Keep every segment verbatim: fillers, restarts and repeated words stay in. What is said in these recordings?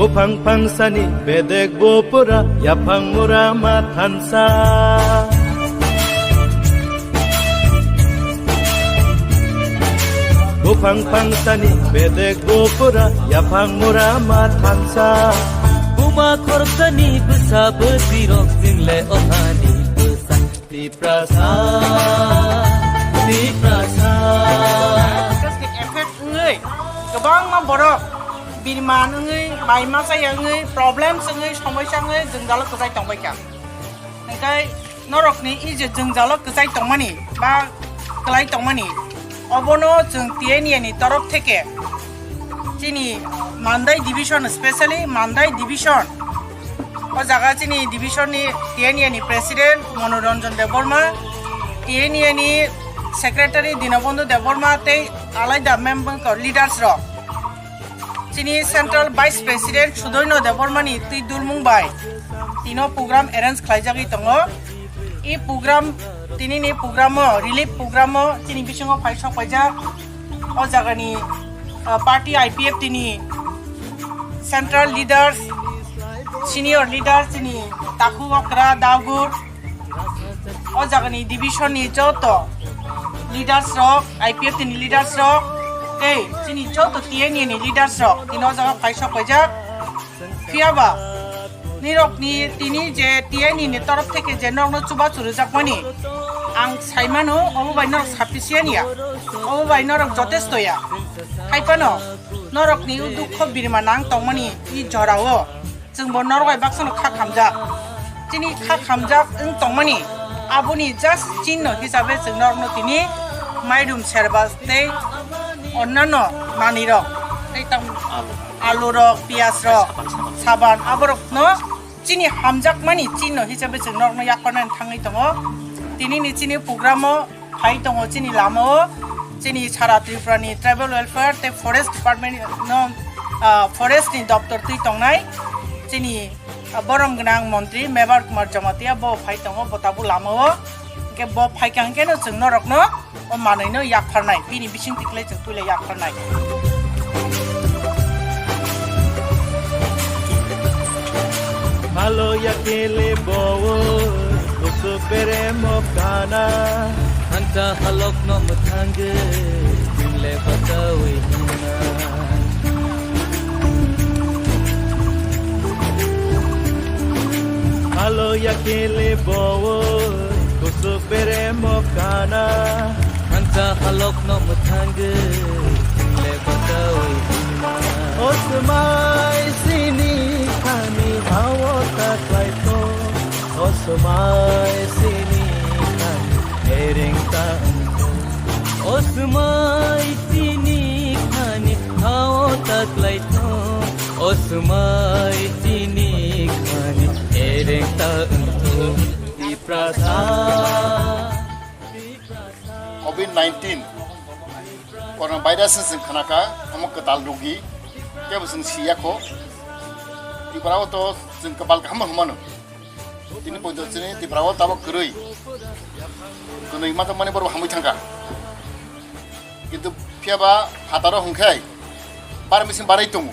Buphang phangsani bedek bo pura yaphang mura ma thansa. Buphang phangsani bedek bo pura yaphang mura ma thansa. Buma khorsani bwsa bwtwi rok jingle othani bwsa. Tiprasa, Tiprasa. Effect wngwi kwbangma borok birman wngwi, bai masa wngwi, problems wngwi, somosya wngwi jwngjalo kwchai tongbaikha. Hwnkhe norokni i je jwngjalo kwchai tongmani ba kwlai tongmani, obono chwng T N A ni torof theke chini Mandai division, specially Mandai division, o jaga chini division ni T N A ni president Manoranjan Debbarma, T N A ni secretary Dinabandhu Debbarma tei alaida member leaders rok, chini central vice president Sudoino Debbarma ni twi dulmung bai tino program arrange khlaijagwi tongo. I program, tini ni program o, relief program o chini bisingo phai sok paijak o jagani, ah, party I P F T ni central leaders, senior leaders chini Takhu Okra, Dagur, o jagani division ni joto leaders rok, I P F T ni leaders rok, tei chini joto T N A ni leaders rok tini o jaga phai sok paijak. Phiya ba nirokni tini je T N A ni torof theke je norokno chubachu rwjakmani, ang saimano obo bai norok sufficient ya, obo bai norok jotesto ya. Hai phano norokni o dukho birma nang tongmani i jorao chwngbo norok bai baksano kha khamjak. Chini kha khamjak wng tongmani aboni just chinno hisabe chwng norokno tini mairum serba tei onnano manwirok tei tang alurok, piyajrok, saban, aborokno chini hamjakmani chinno hisabe chwng norokno yapharnani thangwi tongo. Tinini chini programo phai tongo chini lamao, chini sara Tripura ni Tribal Welfare tei Forest Department no, ah, Forest ni doptor twi tongnai chini, ah, borom gwnang montri Mebar Kumar Jamatia bo phai tongo, bo tabuk lamao. Hwnkhe bo phaikha hwnkhe no chwng norokno o manwino yapharnai, bini bising tikle chwng puila yapharnai. Halo yakele bowo, kusu peremo kana. Hanta halok no mwthangwi, jingle bachawi hwnna. Halo yakele bowo, kusu peremo kana. Hanta halok no mwthangwi, jingle bachawi hwnna. O swmai sini khani hao ta khlaito. O swmai sini khani ereng ta wngkho. O swmai sini khani hao ta khlaito. O swmai sini khani ereng ta wngkho. Tiprasa. Covid nineteen coronavirus ni chwng khnakha, omo kwtal rogi, kebo chwng siyakho. Tripura o to chwng kwbal kaham hwnmano. Tini poito chini Tripura o tabok kwrwi. Kwnwi ma tongmani borok hamwi thangkha. Kintu phiya ba phataro hwnkhe bar mising barai tongo.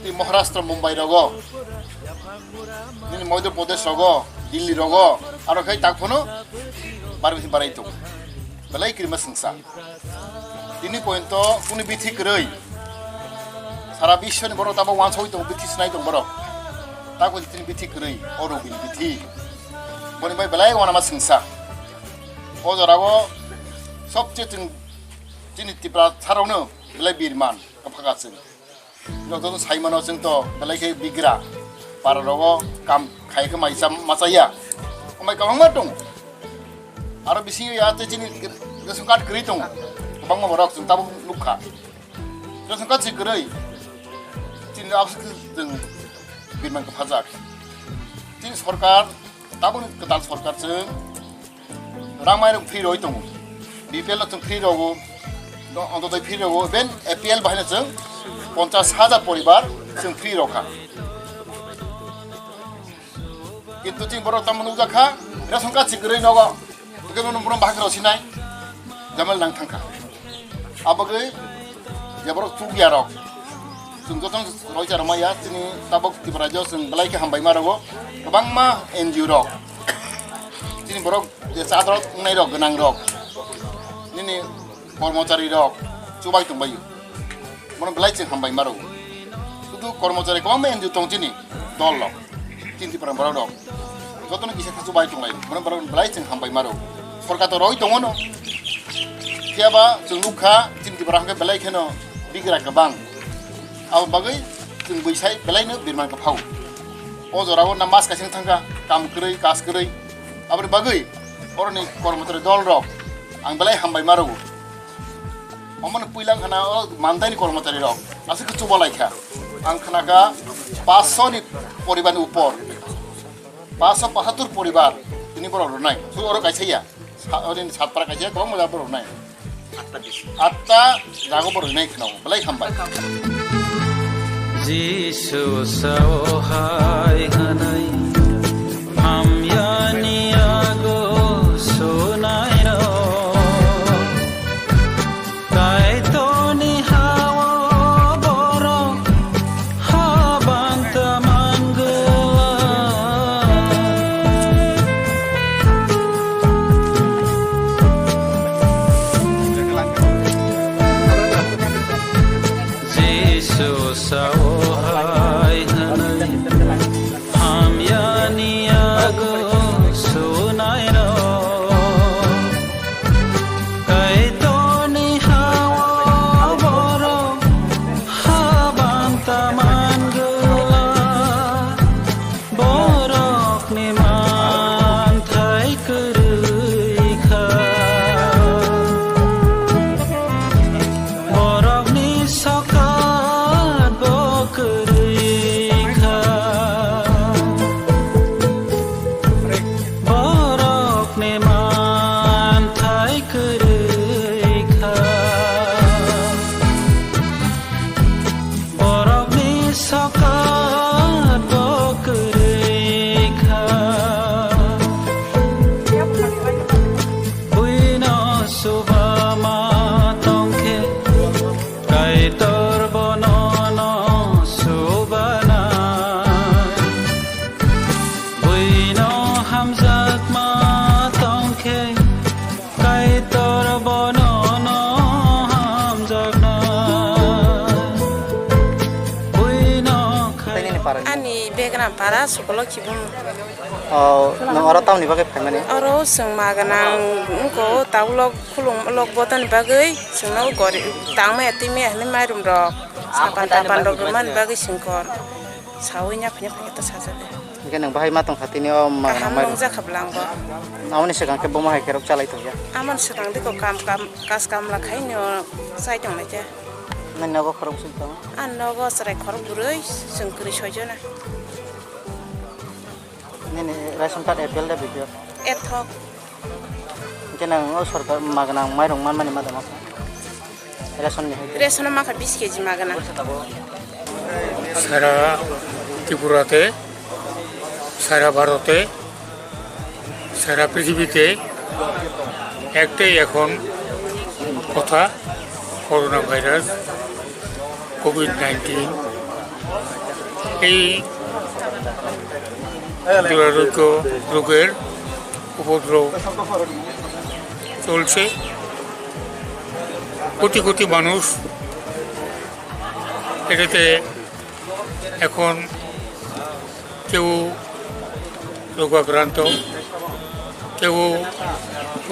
Tei Maharashtra, Mumbai rogo, nini Madhya Pradesh rogo, Delhi rogo, aro khai tak phano bar mising barai tongo. Belai kirima sengsa. Tini poito kuni bithi kwrwi. Sara biswni borok tabok wansoi tongo, bithi sinai tongo borok. Tako tini bithi kwrwi, o rogini bithi. Boni bai belai wanama sengsa. O jorao sobche chwng chini Tripura sarokno belai birman, kwpha ka chwng. Joto saimano chwng to belai khe bigra. Para rogo kam khai khe mai cham ma chaya. Omai kwbangma tongo. Aro bisingo ya tei chini ration card kwrwi tongo. Kwbangma borok chwng tabuk nukha. Ration card se kwrwi. Chini abs chwng birman kwphajak. Chini sorkar, tabuk kwtal sorkar chwng rang mai rok free roi tongo. B P L no chwng free rogo, no, ontotoi free rogo, ben A P L bahai no chwng ponchas hajar poribar chwng free rokha. Kintu chini borok tamo nukjak kha, ration card se kwrwi nogo, hwnkhe bono bono bahai rw sinai, jamal nang thangkha. Abagwi je borok chukya rok, Chwng jotono roisa rwmaya, chini tabuk Tripura rajyo chwng belai khe hambai ma rwo. Kwbangma N G O rok, chini borok je chadrok wngnai rok, gwnang rok, nini kormochari rok chubai tongbaio. Bono belai chwng hambai ma rwo. Sudu kormochari kwbangma N G O tong chini dol rok, chini Tripura borok rok. Jotono kisa khe chubai tonglai, bono borok belai chwng hambai ma rwo. Sorkar to roi tongo no. Phiya ba chwng nukha, chini Tripura hwnkhe belai kheno bigra kwbang. Abo bagwi chwng bwsai belaino birman kwphao. O jorao na mas kaising thangkha, kam kwrwi, kas kwrwi. Aboni bagwi oroni kormochari dol rok ang belai hambai ma rwo. Omono puila khana o mantaini kormochari rok aswk khe chuba lai kha. Ang khana kha paanch sho ni poribar ni upor. Paanch sho pochattor poribar tini borok rwnai. Su oro kaisa ya. Sa-, orin Satpara kaisa ya, kwbangma borok rwnai. Atta jago borok rwnai khna belai hambai. Jisu sao hai hwnwi hamyani yago sunairok. Kaitorni hao borok habanta mangwla. Jisu sao hai hwnwi hamyani yago sunairok. Kaitorni hao borok habanta mangwla. Borokni manthai kwrwi kha. Borokni sokat bo kwrwi kha. Borokni manthai kwrwi kha. Borokni sokat bo kwrwi kha. Buino suba ma tongkhe, Kaitor bono no subana. Buino hamjakma tongkhe, Kaitor bono no hamjakna. Buino khai- Ani begram para sukolo kibung. Oh, nang oro tamni bagwi phaimani? Oro chwng ma gwnang wngkho, tabuk lok khulum lok botani bagwi chwngno gori tangmaya twimaya hinwi mairum rok sapan tapan rok rwmani bagwi chwngkor. Saui nya phanya phanya ta sajak. Hingke nang bahai ma tongkha tini o ma kaham nang mai nong jakha bwlangbo. Amoni swkang khe bomo hai khe rok chalai tongya. Amoni swkang diko kam kam kas kamla khai no chai tongnai khe. Nang nogo khorok sui tongo. Ang nogo chwrai khorok bwrwi chwng kwrwi soi jona. Nini ration card A P L da B P L? Ethok. Hingke nang o sorkar magna mairung manmani ma tongma kha? Ration ni hai. Ration ma kha bis K G magna. সারা ত্রিপুরাতে, সারা ভারতে, সারা পৃথিবীতে একটাই এখন কথা, corona virus, Covid nineteen. এই দুরারোগ্য রোগের উপদ্রব চলছে। কোটি কোটি মানুষ এটাতে এখন কেউ রোগাক্রান্ত, কেউ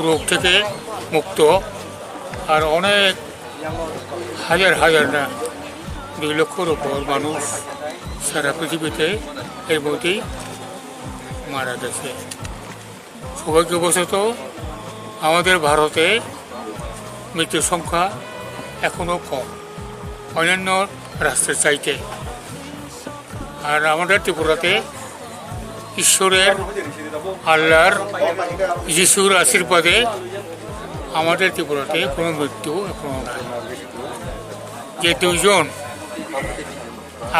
রোগ থেকে মুক্ত, আর অনেক হাজার হাজার না, দুই লক্ষর উপর মানুষ সারা পৃথিবীতে এর মধ্যেই মারা গেছে। সৌভাগ্যবশত আমাদের ভারতে মৃত্যুর সংখ্যা এখনও কম অন্যান্য রাষ্ট্রের চাইতে। আর আমাদের ত্রিপুরাতে ঈশ্বরের, আল্লাহর, যিশুর আশীর্বাদে আমাদের ত্রিপুরাতে কোনো মৃত্যু এখনও নাই। যে দুইজন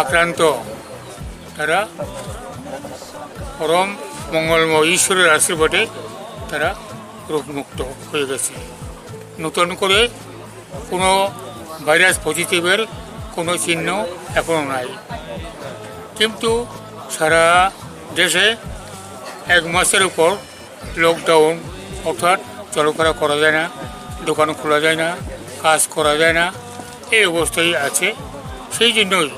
আক্রান্ত, তারা পরম মঙ্গলময় ঈশ্বরের আশীর্বাদে তারা রোগমুক্ত হয়ে গেছে। নতুন করে কোনো ভাইরাস পজিটিভের কোনো চিহ্ন এখনো নাই। কিন্তু সারা দেশে এক মাসের উপর লকডাউন, অর্থাৎ চলাফেরা করা যায় না, দোকান খোলা যায় না, কাজ করা যায় না, এই অবস্থায় আছে। সেই জন্যই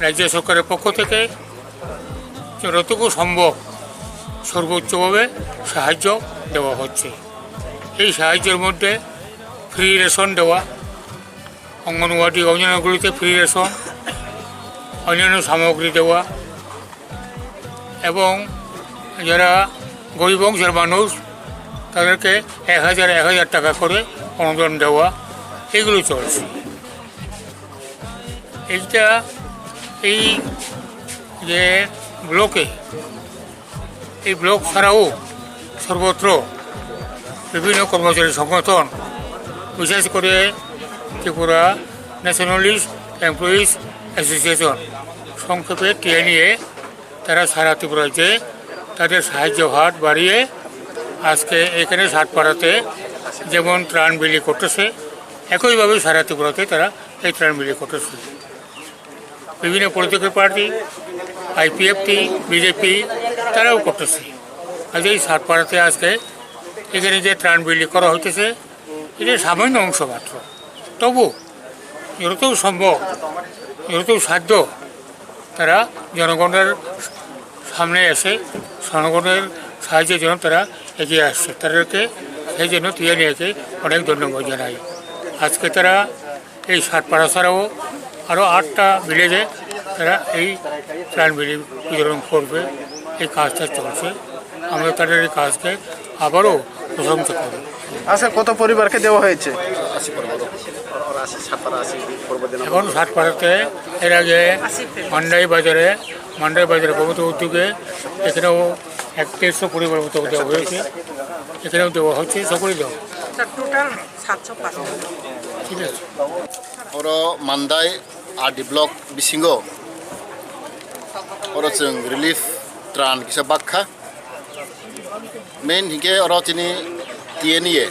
রাজ্য সরকারের পক্ষ থেকে যতটুকু সম্ভব সর্বোচ্চভাবে সাহায্য দেওয়া হচ্ছে। এই সাহায্যের মধ্যে ফ্রি রেশন দেওয়া, অঙ্গনওয়াড়ি, অন্যান্যগুলিতে ফ্রি রেশন, অন্যান্য সামগ্রী দেওয়া এবং যারা গরিব অংশের মানুষ, তাদেরকে এক হাজার, এক হাজার টাকা করে অনুদান দেওয়া, এগুলো চলছে। এইটা, এই যে ব্লকে, এই ব্লক ছাড়াও সর্বত্র বিভিন্ন কর্মচারী সংগঠন, বিশেষ করে ত্রিপুরা ন্যাশনালিস্ট এমপ্লয়িজ অ্যাসোসিয়েশন, সংক্ষেপে টিএনইএ, তারা সারা ত্রিপুরা রাজ্যে তাদের সাহায্য হাত বাড়িয়ে আজকে এখানে সাতপাড়াতে যেমন ত্রাণ বিলি করতেছে, একইভাবে সারা ত্রিপুরাতে তারা এই ত্রাণ বিলি করতেছে। বিভিন্ন পলিটিক্যাল পার্টি, আইপিএফটি, বিজেপি, তারাও করতেছে। কাজেই সাতপাড়াতে আজকে এখানে যে ত্রাণ বিলি করা হইতেছে, এটা সামান্য অংশ মাত্র। তবু যতটুকু সম্ভব, যতটুকু সাধ্য, তারা জনগণের সামনে এসে জনগণের সাহায্যের জন্য তারা এগিয়ে আসছে। তাদেরকে সেই জন্য টিএনইএকে অনেক ধন্যবাদ জানাই। আজকে তারা এই সাতপাড়া ছাড়াও আরও আটটা ভিলেজে তারা এই ত্রাণ বিলি বিতরণ করবে, এই কাজটা চলছে। আমরা তাদের এই কাজকে আবারও প্রশংসা করি। আচ্ছা, কত পরিবারকে দেওয়া হয়েছে? আশি পরিবার। ওরা আশি, সাতপাড়া আশি পরিবার দিন। এখন সাতপাড়াতে এর আগে মান্ডাই বাজারে, মান্ডাই বাজারে প্রভূত উদ্যোগে এখানেও এক দেড়শো পরিবার মতো দেওয়া হয়েছে, এখানেও দেওয়া হচ্ছে, সকলেই দেওয়া। Sir, total সাতশো পাঁচ টাকা। ঠিক আছে। Oro Mandai R D block bisingo oro chwng relief tran kisa bakha. Main hinkhe oro chini T N E A,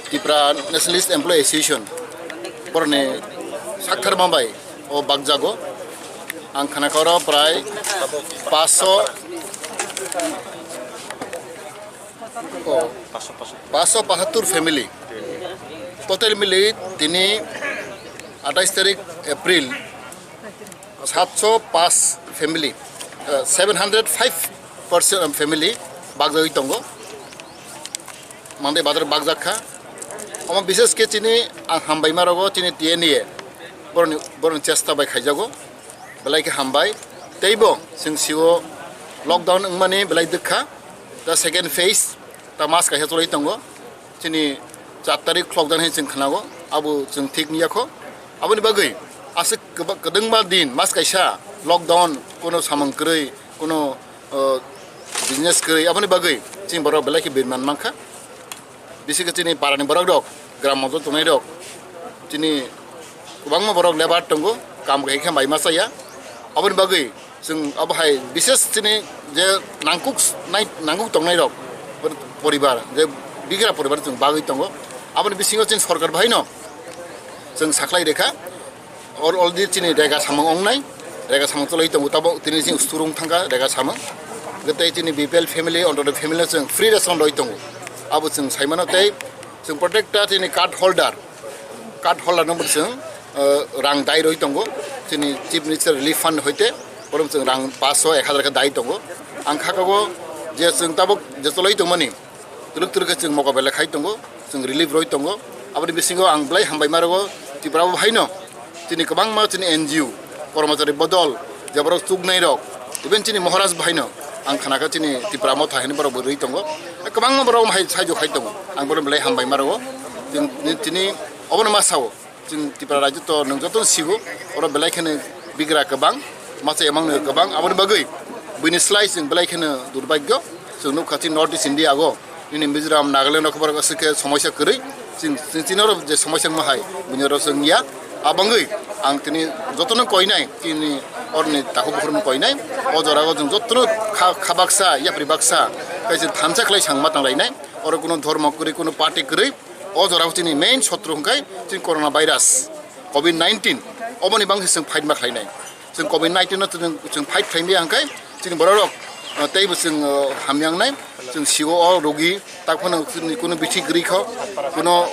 Tripura Nationalist Employee Association, boroni sakthar mambai o bakjago. Ang khanakha oro prai paso, o, paso pahattur family. Total mili tini atais tarik April, satso pas family, eh, seven hundred five person family bakjagwi tongo. Mandai bazar bakjak kha. Omo bishesh khe chini ang hambai ma rogo chini T N E A boroni, boroni chesta bai khaijago. Belai khe hambai. Teibo chwng sio lockdown wngmani belai dwkha. Ta second phase ta mas kaisa cholai tongo. Chini char tarik khulokjaknai chwng khnago, abo chwng thik wngya kho. Aboni bagwi aswk kwba-, kwdwngma din, mas kaisa lockdown, kuno samung kwrwi, kuno, uh, business kwrwi, aboni bagwi chini borok belai khe birman mankha. Bisi khe chini parani borok rok, gram monjol tongnai rok, chini kwbangma borok labour tongo, kam khai khe mai ma chaya. Aboni bagwi chwng abo hai bishesh chini je nangkuk nai, nangkuk tongnai rok, poribar, je bigra poribar chwng bagwi tongo. Aboni bisingo chini sorkar bahaino chwng saklai rekha. Al-, already chini rega samung ongnai, rega samung cholai tongo, tabo tini chini surung thangkha rega samung. Tei chini B P L family, Antyodoi family no chwng free ration roi tongo. Abo chwng saimano tei chwng protecta chini card holder, card holder no bo chwng, uh, rang dai roi tongo. Chini Chief Minister Relief Fund hoite, borom chwng rang paanso, ek hazar khe dai tongo. Ang kha kago je chwng tabuk je cholai tongmani, twlwk twlwk khe chwng mokobela khai tongo, chwng relief roi tongo. Aboni bisingo ang belai hambai ma rwo Tripura bo haino. Chini kwbangma chini N G O, kormachari bodol, je borok chuknai rok, even chini Maharaj bahaino ang khanakha chini Tipra Motha hinwi borok bo rwi tongo. Kwbangma borok hai saijo khai tongo. Ang bono belai hambai ma rwo. Chini, chini obono ma sao. Chini Tipra rajyo to nwng joto sigo, oro belai kheno bigra kwbang, masa emang no kwbang. Aboni bagwi buini slai chwng belai kheno durbagyo. Chwng nukha chini North East India go. Nini Mizoram, Nagaland rok borok aswk khe somoisa kwrwi. Chwng, chwng chini oro je somoisa wngma hai, buini oro chwng ya. Abangwi ang tini jotono koinai, tini orni takhuk bukhurno koinai. O jorao chwng jotono kha, kha baksa, yapri baksa, kaisa thansa khlai sang ma tang lainai. Oro kuno dhormo kwrwi, kuno party kwrwi. O jorao chini main sotro hwnkhe chini corona virus. Covid nineteen oboni bangsi chwng fight ma khlainai. Chwng Covid nineteen no chwng, chwng fight khlaimaya hwnkhe chini borok rok, uh, teibo chwng, uh, hamyangnai. Chwng sigo o rogi tak phano chini kuno bithi gri kho, kuno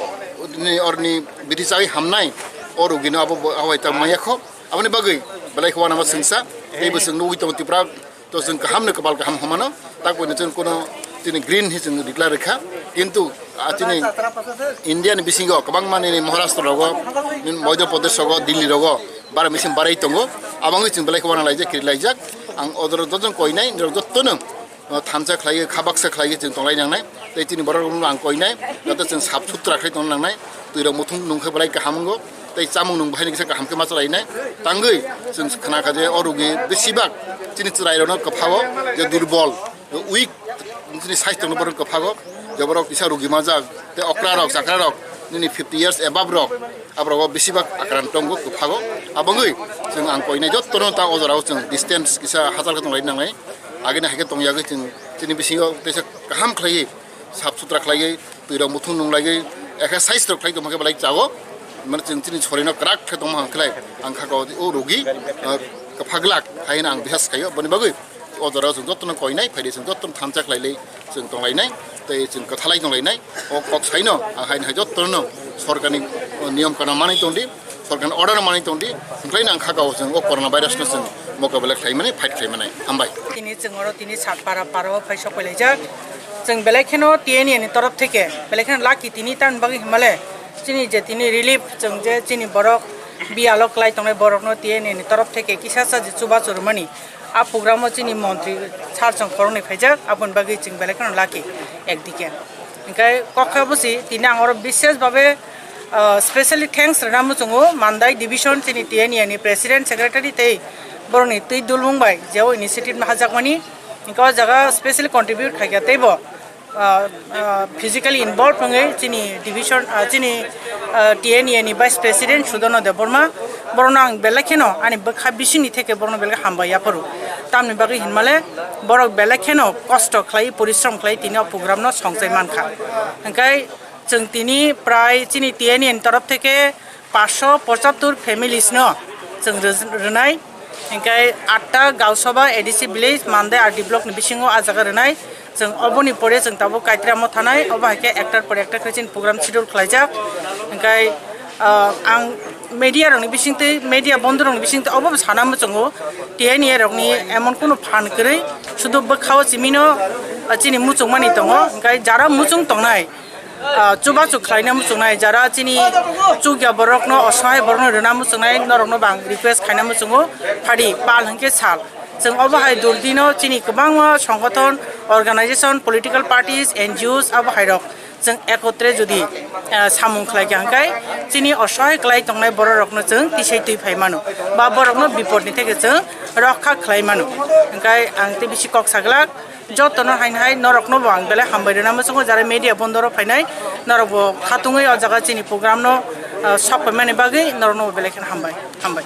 ni orni bithi chai hamnai o rogi no abo bo awai ta maya kho. Aboni bagwi belai kho wanama chwngsa teibo chwng nugwi tongo Tripura. To chwng kaham no kwbal kaham humano, tak buino chwng kuno chini green hi chwng declare rwkha, kintu, ah, chini India ni bisingo kwbangma nini Maharashtra rogo, nini Madhya Pradesh rogo, Delhi rogo, bara machine barai tongo, abangwi chwng belai khe wana laijak, kiri laijak, ang odoro jotong koinai, norok jottono, ah, thansa khlaiwi, khabaksa khlaiwi chwng tonglai nangnai, tei chini borok rokno ang koinai, joto chwng sap sutra khlai tongna nangnai, twirok muthung nungkhe belai kaham wngo. Tei chamung nung bahai ni kisa kaham khe ma chalainai. Tangwi chwng khna kha je o rogi besibak chini chwrai rokno kwphago je durbol, weak, chini saisto no borok kwphago je borok kisa rogi majak tei okra rok chakra rok nini fifty years above rok aborok o besibak akran tongo kwphago. Abongwi chwng ang koinai jotto no ta o jora o chwng distance kisa hachal khe tong lai nangnai. Agini hai khe tong yagwi chwng chini bisingo teisa kaham khlaiwi sap sutra khlaiwi, twirok muthung nung laiwi, ekhe size rok khlai tongma khe belai chago. Mane chwng chini sorino kwrak khe tongma hwn khlai, ang kha kau o rogi, ah, kwphaglak hai hwnwi ang bihas khaio. Boni bagwi o jora chwng jotono koinai, phaidi chwng jotono thansa khlailai chwng tonglainai, tei chwng kwthalai tonglainai. O kok saino ang hai hai jotono sorkarni, o, niyom kana manwi tongdi. Sorkar order manwi tongdi, hwnkhe nang kha kao chwng o corona virus no chwng mokabela khlaimani, fight khlaimani. Hambai. Tini chwng oro tini Satpara paro phai sok pailaijak. Chwng belai kheno T N A ni torof theke belai kheno lucky tini tamni bagwi himale chini je tini relief chwng je chini borok biyalo klai tongnai borokno T N A ni torof theke kisa sa je chubachu rwmani. A program o chini montri sir chwng khoroknwi phaijak, aboni bagwi chwng belai kheno lucky ekdike. Hwnkhe kok kha busi tini ang oro bishes babe, ah, specially thanks rwna muchungo Mandai division chini T N A ni president secretary tei borokni twi dulmung bai je o initiative no hajakmani. Hwnkhe o jaga specially contribute khaikha teibo ah, ah, physically involved wngwi chini division, ah, chini, ah, T N A ni Vice President Sudono Debbarma, borokno ang belai kheno ani bwkha bisingni theke borokno belai hambai yaphuru. Tamni bagwi hinmale borok belai kheno kosto khlai, porishrom khlai tini o program no songchai mankha. Hwnkhe chwng tini prai chini T N A ni torof theke paanch sho pochattor families no chwng rw-, rwnai. Hwnkhe atta Gausaba A D C village, Mandai R D block ni bisingo ah jaga rwnai. Chwng oboni pore chwng tabuk Kaitramo thanai, obo hai khe ektar por ektar khe chini program schedule khlaijak. Hwnkhe, ah, ang media rokni bisingtwi, media bondhu rokni bisingtwi obo bo sana muchungo, T N A rokni emon kunu phan kwrwi, sudu bwkhao chimino, ah, chini muchungmani tongo. Hwnkhe jara muchung tongnai, ah, chubachu khlaina muchungnai, jara chini chukya borokno, osahai borokno rwna muchungnai, norokno bo ang request khaina muchungo, phadi pal hwnkhe sal. Chwng obo hai durdino chini kwbangma songothon, organization, political parties, N G Os abo hai rok chwng ekotre jodi, ah, samung khlai kha hwnkhe chini osahai kwlai tongnai borok rokno chwng tisai twi phai mano, ba borokno bipodni theke chwng rokha khlai mano. Hwnkhe ang tei bisi kok saglak. Jotono haino hai norokno bo ang belai hambai rwna muchungo, jara media bondoro phainai norok bo khatungwi o jaga chini program no, ah, sok paimani bagwi norokno bo belai kheno hambai, hambai.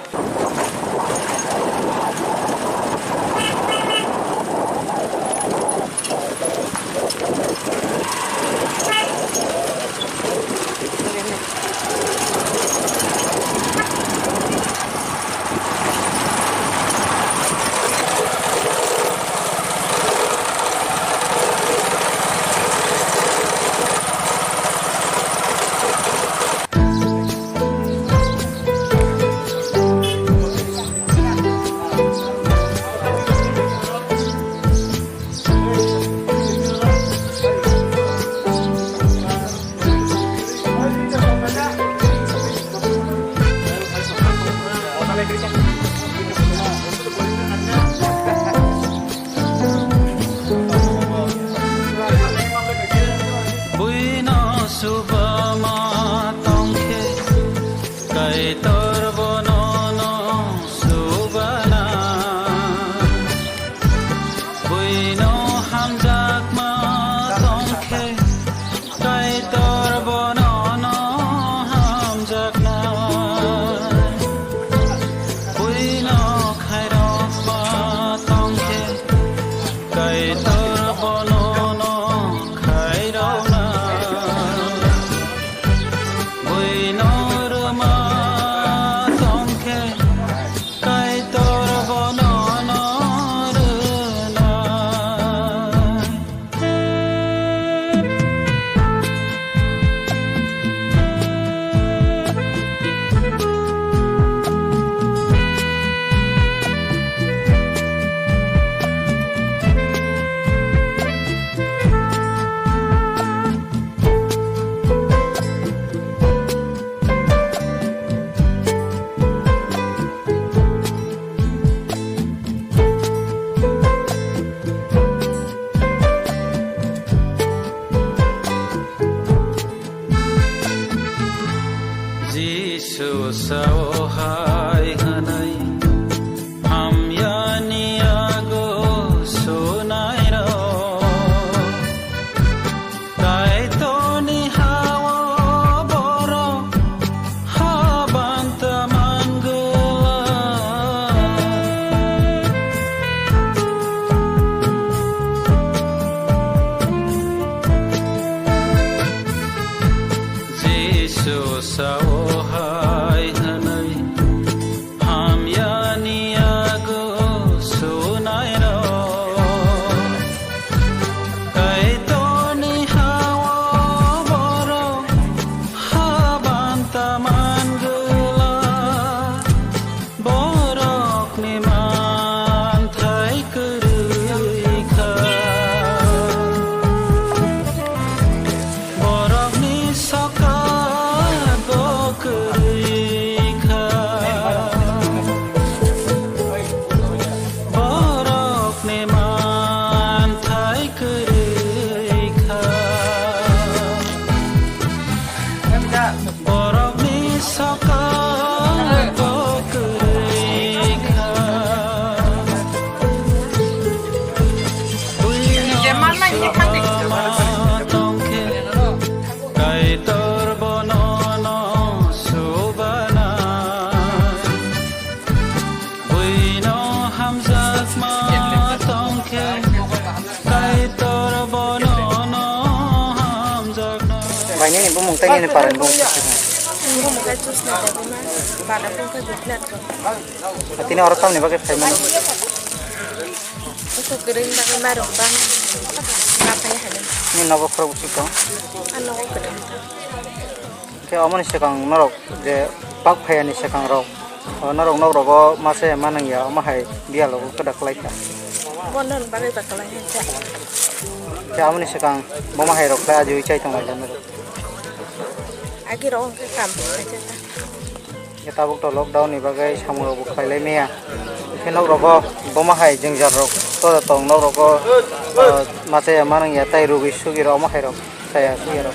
Buino subama tongkhe, Kaitor bono no subana. Buino hamjakma tongkhe, Kaitor bono no hamjakna. Sao hai hwnwi hamyani yago sunairok, Kaitorni ha-o borok habanta mangwlak. Jisu sao hai hwnwi hamyani yago sunairok, Kaitorni ha-o borok habanta mangwlak. Borokni manthai kwrwi kha, borokni sokat bo kwrwi kha, borokni manthai kwrwi kha. Borokni sokat bo kwrwi kha. Buino tongkhe, Kaitor bono no subana. Buino hamjakma tongkhe, Kaitor bono no hamjakna. Bai nini bumung tei nini parani bumung. Bumung khe chusna daguma, bada bumung khe guplat ko. Tini oro tamni bagwi phaimani? Uku kwrwini bagwi mairung bang, ma phai hano. Nini nogo khorok bwswk tong? A nogo kwrwini tong. Khe omoni swkang norok je bak phaiya ni swkang rok, o norok nok rogo masa ya manang ya, omo hai biyalo kwdak lai kha. Bono bagwi ba kwlai kha. Khe amoni swkang bo ma hai rok khlai ajiwi chai tong lai norok. Agi rok khe kam khlai kha. Khe tabuk to lockdown ni bagwi samung rok bo khlai lai maya. Khe nok rogo bo ma hai jwngjal rok to tong nok rogo, ah, masa ya manang ya tai rugwi sugi rok omo hai rok. Saya, saya rok.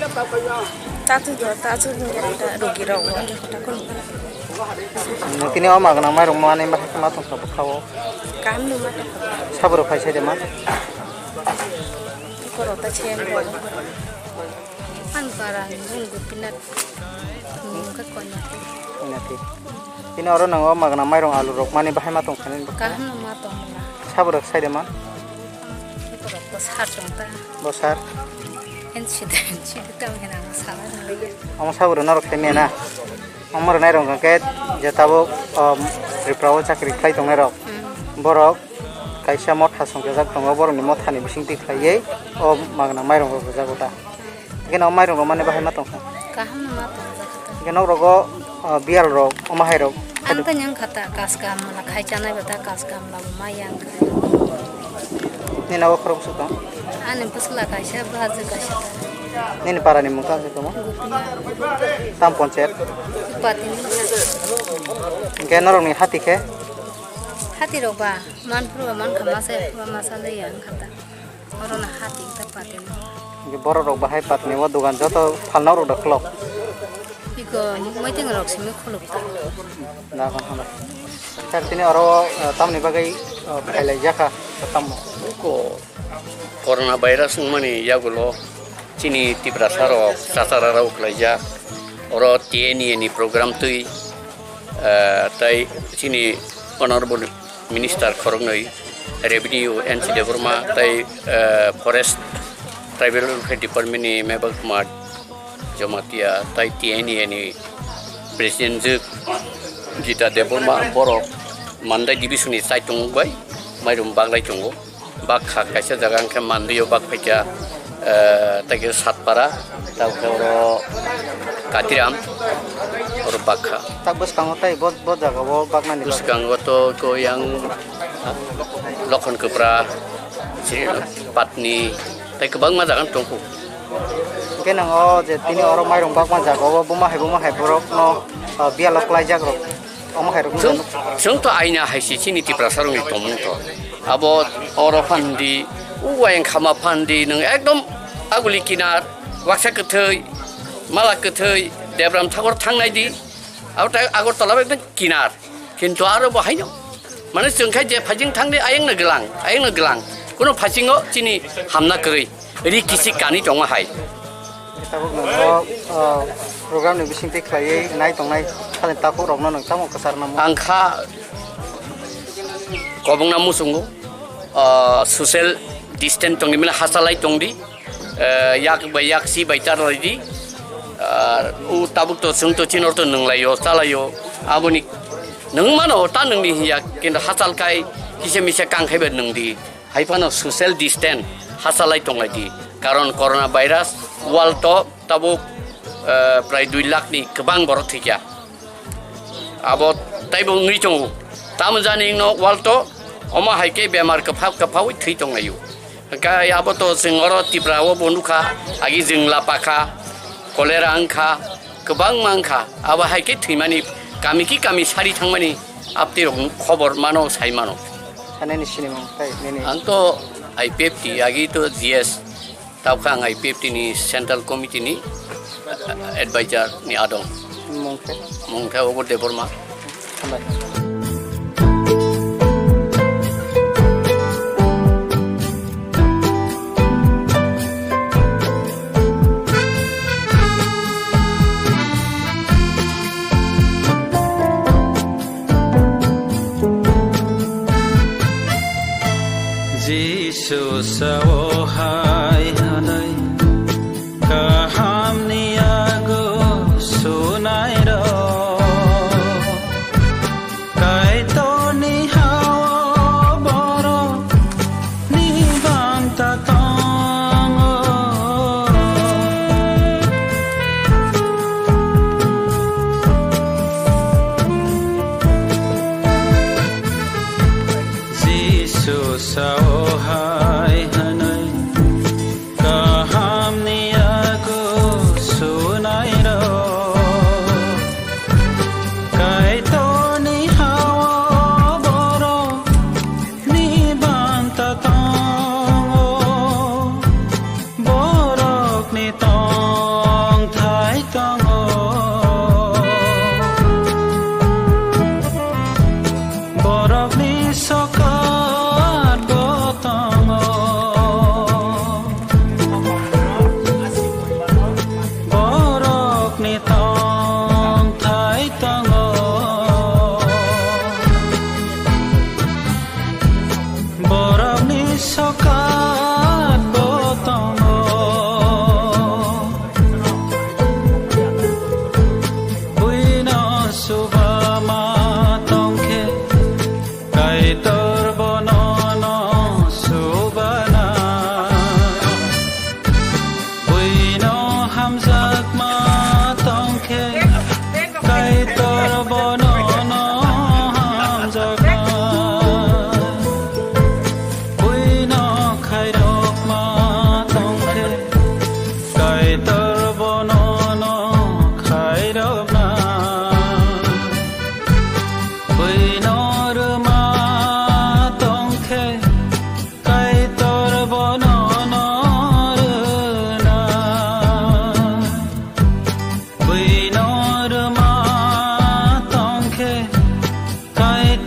Tatu do, tatu do, rugi rok, rugi rok. Tini o magna mairung mani bahai ma tong sabo khao. Kaham no ma tong. Sabo rok phai sai de ma. Koro ta chem rok. Ang para ni bung gupinat. Nung ka konya. Konya ti. Tini oro nang o magna mairung alu rok mani bahai ma tong khani. Kaham no ma tong. Sabo rok sai de ma. Koro ko sar tong ta. Bo sar. En sida, en sida tamo hena ang sana nungya. Omo saburo norok khaimya na. Omo rwnai rok hwnkhe je tabuk, um, Tripura o chakri khlai tongnai rok. Hmm. Borok kaisa motha songchajak tongo, borokni mothani bisingtwi khlaiwi o magna mairung rok rwjago ta. Hwnkhe no mairung rok mani bahai ma tongkha. Kaham no ma tongjak ta. Hwnkhe nok rogo, uh, biyal rok, omo hai rok. Ang to nyang khata kas kam mala khai chanai bata kas kam la ma yang khai. Nini abo khorok bwswk tong? Ani bwsla kaisa, bwsajwk kaisa. Nini para ni mung tang se tong? Gopina. Tam ponchayat? Patini. Hwnkhe norok ni hati khe? Hati rok ba, man phuru ba man kha masa, phuru masa le yang khata. Oro na hati ta patini. Hwnkhe borok rok bahai patini o dogan joto phalna rok da khulok. Iko muiting rok simi khuluk ta. Dagon hambai. Sir, tini oro, uh, tamni bagwi, uh, phailaijak kha, tammo? Ko corona virus wngmani yagulo chini Tiprasa rok chachara rok khlaijak. Oro T N E ni program twi, uh, tai chini honorable minister khoroknwi, revenue N C Debbarma tai, uh, forest tribal welfare department ni Mebak Kumar Jamatia tai T N E ni president jwk Gita Debbarma borok Mandai division ni chaitung bai mairum baglai tongo. Bakha kaisa jaga hwnkhe Mandui o bak phaikha, eh, tai khe Satpara, tai khe oro Katiram, oro bakha. Tak bwskango tai bo, bo jaga o baknani bagwi? Bwskango to ko yang, ha, Lokhon Kwpra, Patni, tai kwbangma jaga tongkho. Hwnkhe nwng o je tini oro mairung bakma jaga o buma hai buma hai borokno, ah, biyalo klaijak rok, omo hai rok nukha. Chwng, chwng to aina hai se chini Tiprasa rokni tongmung to. Abo oro phan di, o ayang khama phan di, nwng ekdom aguli kinar, waksa kwthwi, mala kwthwi, Debram Thakur thangnai di. Abo tai Agartala bai ekdom kinar. Kintu aro bo haino. Mane chwng khai je phajing thangdi ayang no glang, ayang no glang. Kuno phasingo chini hamna kwrwi. Ri kisi kani tongma hai. Tabuk nang o, o, program ni bising twi khlaiwi nai tongnai thani takhuk rokno nang tamo kwchar namo. Ang kha kobongna muchungo, o, social distance tongdi mane hachalai tongdi. Eh, yak bai yak si bai tar lai di. Ah, u tabuk to chwng to chinor to nwnglai o, chalai o. Aboni nwng mano ta nwngni hiya, kintu hachal kai kisa misa kang khai bai nwng di. Hai phano social distance hachalai tong lai di. Karon corona virus world to tabuk, eh, prai dui lakh ni kwbang borok thwikha. Abo taibo wngwi tongo. Tamo jani wngno world to omo hai khe bemar kwphak kwphaui thwi tonglaio. Hwnkhe abo to chwng oro Tripura o bo nukha, agi jwng lapakha, cholera wngkha, kwbangma wngkha. Abo hai khe thwimani kami ki kami sari thangmani aptirok khobor mano, sai mano. Aneni sinimung tai nini? Ang to I P F T, agi to G S. Tabukha ang I P F T ni Central Committee ni, eh, advisor ni adong. Mung khe? Mung khe Obor Debbarma. Hambai. Jisu sao hai hwnwi, kahamni yago sunairok, Kaitorni hao borok ni banta tongo. Jisu sao hai hwnwi, kahamni yago sunairok, Kaitorni hao borok ni banta tongo, borokni tongthai tongo. Borokni sokat bo tongo. Borokni tongthai tongo. Borokni sokat bo tongo. Buino subama tongkhe, Kaitor bono no subana. Buino hamjakma tongkhe, Kaitor bono no hamjakna. Buino khairokma tongkhe, Kaitor bono no khairokna. Buino rwma tongkhe, Kaitor bono no rwna. Buino rwma tongkhe, Kaitor